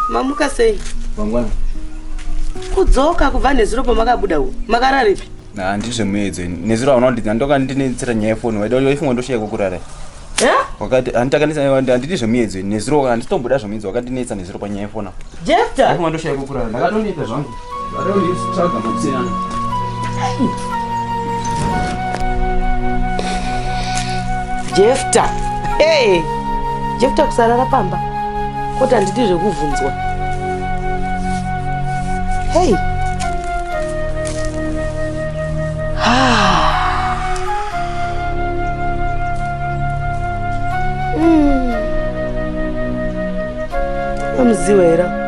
Mamuka sei? Mangwana. Kudzoka kubva nezuro pamakabuda uko. Makararipi? Handiti zvemuedzo ini. Nezuro hauna kundidza ndoka ndinetsera nyaya yefoni. Waida waifunga ndoshaya kwekurara. Eh? Wakati handitakanisa handiti zvemuedzo ini. Nezuro handitomboda zvemuedzo wakandinetsa nezuro panyaya yefoni. Jefta. Waifunga ndoshaya kwekurara. Ndakatoneta zvangu. Ndakatonditsvaga makusiyana. Jefta. Hey. Jefta kusarara pamba. Koti handidi zvekuvhunzwa. Hey. Amuziwa here?